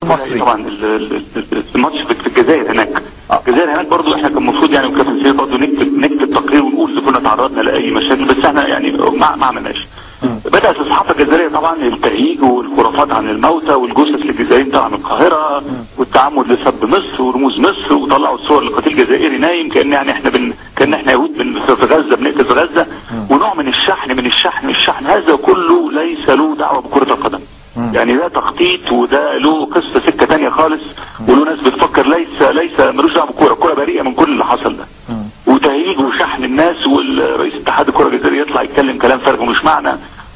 المصري. طبعا الماتش في الجزائر هناك، الجزائر هناك برضو احنا كان المفروض يعني وكابتن سيد برضو نكتب تقرير ونقول اذا كنا تعرضنا لاي مشاكل، بس احنا يعني ما عملناش. بدات الصحافة الجزائرية طبعا التهيج والخرافات عن الموتى والجثث للجزائريين طبعا من القاهرة والتعمد لسب مصر ورموز مصر، وطلعوا الصور لقتيل جزائري نايم كان يعني احنا كان احنا يهود في غزة بنقتل في غزة، ونوع من الشحن من الشحن من الشحن. هذا كله ليس له دعوه بكره القدم. يعني ده تخطيط وده له قصة سكة ثانية خالص، وله ناس بتفكر ليس ملوش دعوه بالكورة، الكورة بريئة من كل اللي حصل ده. وتهيج وشحن الناس، والرئيس اتحاد الكره الجزائري يطلع يتكلم كلام فارغ ومش معنى،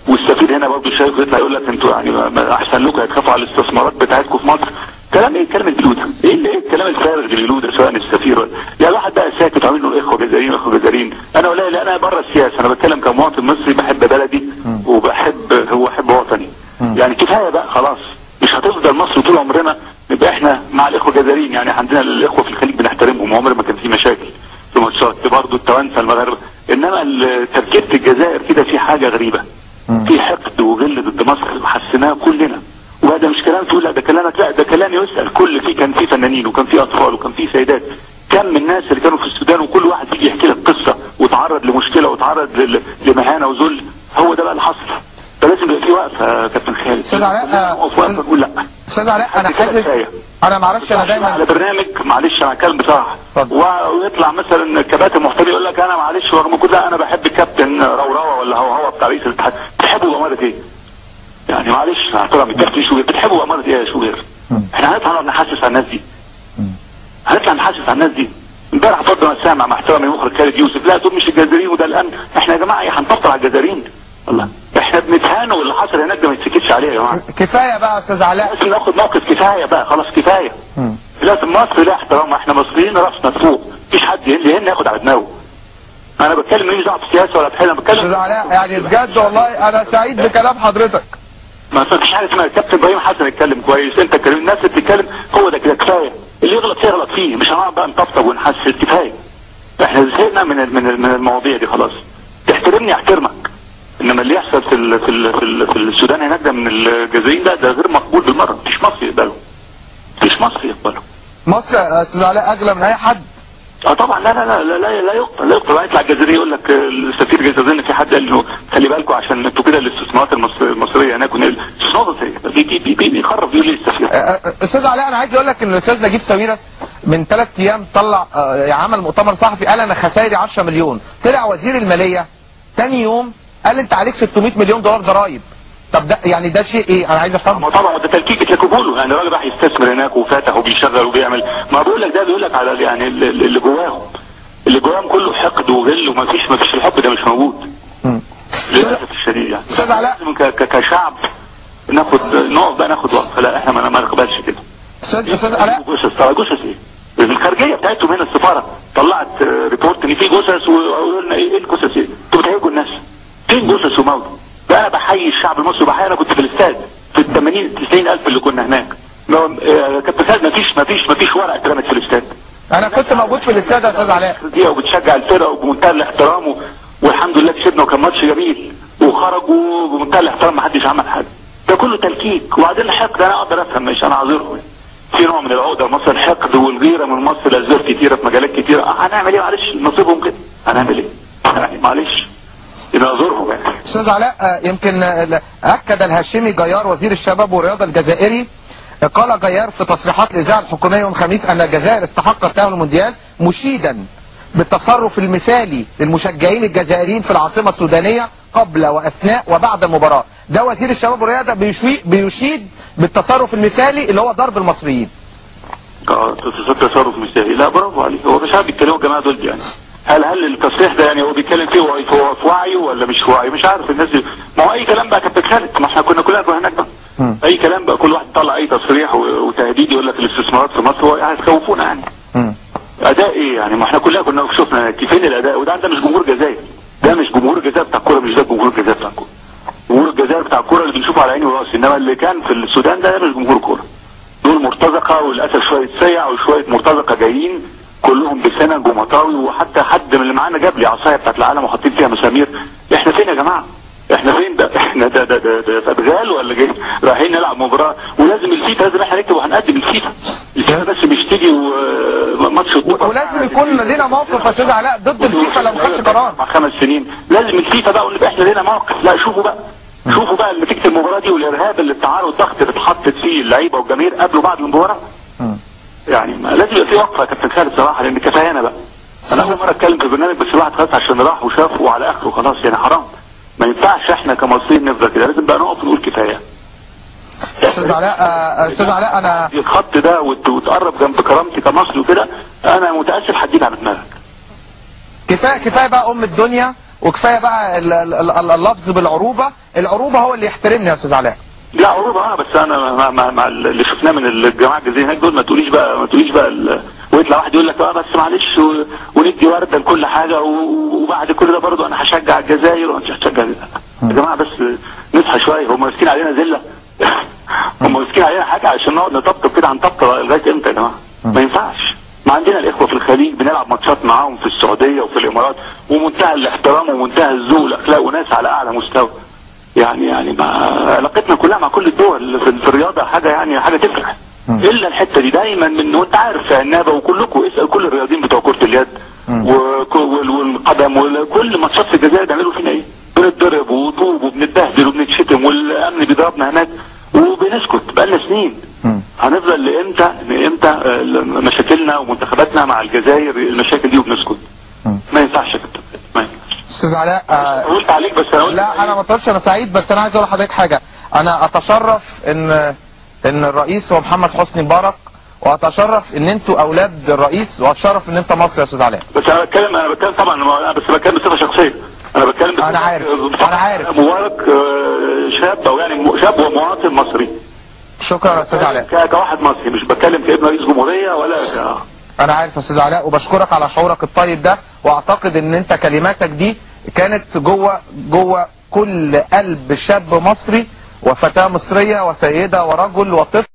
والسفير هنا برضه شايف يطلع يقول لك انتوا يعني احسن لكم هتخافوا على الاستثمارات بتاعتكم في مصر. كلام ايه الكلام اللي بيقولوه ده؟ ايه الكلام الفارغ اللي بيقولوه ده سواء السفير ولا يعني الواحد بقى ساكت وعامل له اخوه جزائريين اخوه جزائريين. انا ولا لا، انا بره السياسة، انا بتكلم كمواطن مصري بحب بلدي وبحب احب وطني. يعني كفاية بقى خلاص، مش هتفضل مصر طول عمرنا نبقى احنا مع الاخوة الجزائريين. يعني عندنا الاخوة في الخليج بنحترمهم، عمر ما كان في مشاكل في ماتشات برضه التوانسة المغاربة، انما تركيبه الجزائر كده في حاجة غريبة، في حقد وغل ضد مصر حسيناه كلنا. وهذا مش كلام تقول لا ده كلامك، لا ده كلام يسال كل في كان في فنانين وكان في اطفال وكان في سيدات، كم من الناس اللي كانوا في السودان، وكل واحد يجي يحكي لك قصة وتعرض لمشكلة وتعرض لمهانه وذل. هو ده بقى اللي حصل. فلازم يبقى في وقفه يا كابتن خالد. استاذ علاء، نقف وقفه نقول لا. استاذ علاء انا حاسس، انا ما اعرفش، انا دايما على برنامج معلش انا هتكلم بصراحة، ويطلع مثلا كباتن محترم يقول لك انا معلش رغم كل ده انا بحب الكابتن روروه ولا هو بتاع رئيس الاتحاد. بتحبه بأمارة ايه؟ يعني معلش مع احترامي الكابتن شوبير، بتحبه بأمارة ايه يا شوبير؟ احنا هنطلع نقعد نحسس على الناس دي. هنطلع نحسس على الناس دي. امبارح برضه انا سامع مع احترامي المخرج خالد يوسف، لا دول مش الجزائريين وده الامن. احنا يا جماعة ايه هنطبطب على الجزائريين؟ الله، احنا بنتهانوا واللي حصل هناك ده ما يتسكتش عليه يا جماعة. كفاية بقى يا استاذ علاء، لازم ناخد موقف. كفاية بقى خلاص كفاية. لازم مصر لها احترام، احنا مصريين راسنا فوق، مفيش حد يهن ياخد على دماغه. انا بتكلم ماليش دعوه بالسياسة ولا بحاجة، انا بتكلم استاذ علاء يعني بجد والله انا سعيد بكلام حضرتك. ما فيش حاجة اسمها الكابتن ابراهيم حسن اتكلم كويس، انت اتكلم، الناس اللي بتتكلم هو ده كده كفاية. اللي يغلط فيه يغلط فيه، مش هنقعد بقى نطبطب ونحسس، كفاية. احنا زهقنا من المواضيع دي خلاص. تحترمني احترمك، انما اللي يحصل في ال في ال في, ال في السودان هناك ده من الجزائريين ده غير مقبول بالمرة. مفيش مصري يقبله، مفيش مصري يقبله. مصر يا استاذ علاء اغلى من اي حد. طبعا لا لا لا لا لا يقبل، لا يقبل. يطلع الجزائري يقول لك السفير الجزائري في حد قال له خلي بالكم عشان انتوا كده الاستثمارات المصرية هناك، الاستثمارات المصرية بيخرب بيقول لي السفير. استاذ علاء انا عايز اقول لك ان الاستاذ نجيب ساويرس من 3 ايام طلع عمل مؤتمر صحفي قال انا خسائري 10 مليون، طلع وزير المالية ثاني يوم قال انت عليك 600 مليون دولار ضرايب. طب ده يعني ده شيء ايه؟ انا عايز افهم. ما طبعا ده تلكيك بتلككوا له، يعني الراجل راح يستثمر هناك وفاتح وبيشغل وبيعمل. ما بقول لك ده بيقول لك على يعني اللي جواهم، اللي جواهم كله حقد وغل، وما فيش الحب ده مش موجود للاسف الشديد. يعني استاذ علاء كشعب ناخد نقف بقى، ناخد وقفه. لا احنا ما نقبلش كده. استاذ علاء، جثث ايه؟ الخارجية بتاعتهم هنا السفارة طلعت report ان في جثث، وقالوا لنا ايه الجثث ايه؟ انتوا بتهيجوا الناس. فين جثث وموتى؟ ده انا بحيي الشعب المصري وبحيي. انا كنت في الاستاد في ال 80 90 الف اللي كنا هناك. كابتن خالد مفيش ورقة اترمت في الاستاد. انا كنت موجود في الاستاد يا استاذ علاء. وبتشجع الفرقة وبمنتهى الاحترام والحمد لله كسبنا وكان ماتش جميل، وخرجوا بمنتهى الاحترام، ما حدش عمل حاجة. ده كله تلكيك. وبعدين الحقد انا اقدر افهم، مش انا عذرهم، في نوع من العقدة لمصر، الحقد والغيرة من مصر لاسباب كتيرة في مجالات كتيرة. هنعمل ايه؟ معلش نصيبهم كده، هنعمل ايه؟ يعني معلش نعذرهم يعني. استاذ علاء، يمكن اكد الهاشمي جيار وزير الشباب والرياضة الجزائري، قال جيار في تصريحات الاذاعة الحكومية يوم الخميس ان الجزائر استحقت تاهل المونديال، مشيدا بالتصرف المثالي للمشجعين الجزائريين في العاصمة السودانية قبل واثناء وبعد المباراة. ده وزير الشباب والرياضة بيشيد بالتصرف المثالي اللي هو ضرب المصريين. تصرف مثالي، لا برافو عليك. هو مش عارف بيتكلموا الجماعة دول يعني. هل التصريح ده يعني هو بيتكلم فيه هو في وعيه ولا مش في وعيه؟ مش عارف الناس دي. ما هو اي كلام بقى يا كابتن خالد، ما احنا كنا كلنا هناك بقى. اي كلام بقى، كل واحد طلع اي تصريح وتهديد يقول لك الاستثمارات في مصر، هتخوفونا يعني. اداء ايه يعني؟ ما احنا كلنا كنا شفنا فين الاداء. وده مش جمهور جزائر، ده مش جمهور الجزائر بتاع الكورة، مش ده جمهور الجزائر بتاع الكورة. جمهور الجزائر بتاع الكورة اللي بنشوفه على عيني وراسي، انما اللي كان في السودان ده مش جمهور كورة. دول مرتزقة، وللاسف شوية سيع وشوية مرتزقة جايين كلهم بسنج ومطاوي، وحتى حد من اللي معانا جاب لي عصاية بتاعت العالم وحاطين فيها مسامير. احنا فين يا جماعة؟ احنا فين ده؟ احنا احنا ده ده ده, ده في ادغال ولا جاي رايحين نلعب مباراة؟ ولازم الفيفا، لازم احنا نكتب وهنقدم الفيفا. الفيفا بس بيشتكي وماتش، ولازم يكون لنا موقف يا استاذ علاء ضد الفيفا لو ما خدش قرار مع 5 سنين. لازم الفيفا بقى ونبقى احنا لنا موقف. لا شوفوا بقى، شوفوا بقى نتيجة المباراة دي والارهاب اللي التعارض والضغط اللي اتحطت فيه اللعيبة والجماهير قبل وبعد المباراة. يعني لازم يبقى في وقفه يا كابتن خالد صراحة، لان كفايانا بقى. انا اول مرة اتكلم في البرنامج، بس الواحد خلاص عشان راح وشاف وعلى اخره خلاص، يعني حرام، ما ينفعش احنا كمصريين نفضل كده، لازم بقى نقف ونقول كفاية. استاذ علاء، استاذ علاء، انا الخط ده وتقرب جنب كرامتي كمصري وكده، انا متاسف هديك على دماغك. كفاية، كفاية بقى ام الدنيا، وكفاية بقى اللفظ بالعروبه. العروبة هو اللي يحترمني يا استاذ علاء. لا عروبة بس انا مع اللي شفناه من الجماعة الجزائريين هناك دول، ما تقوليش بقى، ما تقوليش بقى ويطلع واحد يقول لك بس معلش وندي ورده لكل حاجة، وبعد كل ده برضه انا هشجع الجزائر وانا مش هشجع. يا جماعة بس نصحى شوية، هم ماسكين علينا ذله، هم ماسكين علينا حاجة عشان نقعد نطبطب كده، هنطبطب لغاية امتى يا جماعة؟ ما ينفعش. ما عندنا الاخوة في الخليج بنلعب ماتشات معاهم في السعودية وفي الامارات، ومنتهى الاحترام ومنتهى الذوق والاخلاق، وناس على اعلى مستوى. يعني ما علاقتنا كلها مع كل الدول في الرياضة حاجة، يعني حاجة تفرح. الا الحتة دي دايما من، وانت عارف في عنابه وكلكم اسال كل الرياضيين بتوع كره اليد والقدم وكل ماتشات في الجزائر بيعملوا فينا ايه؟ بنتضرب وطوب وبنتبهدل وبنتشتم والامن بيضربنا هناك وبنسكت بقالنا سنين. هنفضل لامتى لامتى مشاكلنا ومنتخباتنا مع الجزائر المشاكل دي وبنسكت؟ ما ينفعش يا كابتن، ما ينفعش. استاذ علاء، قلت عليك بس انا قلت لا انا ما طولش، انا سعيد، بس انا عايز اقول لحضرتك حاجة. انا اتشرف ان الرئيس هو محمد حسني مبارك، واتشرف ان انتوا اولاد الرئيس، واتشرف ان انت مصري يا استاذ علاء. بس انا بتكلم طبعا، بس بتكلم بصفة شخصية، انا بتكلم انا عارف مبارك شاب، او يعني شاب ومواطن مصري. شكرا يا استاذ علاء. كواحد مصري، مش بتكلم كابن رئيس جمهورية ولا انا عارف يا استاذ علاء، وبشكرك على شعورك الطيب ده، واعتقد ان انت كلماتك دي كانت جوه كل قلب شاب مصري وفتاه مصرية وسيده ورجل وطفل.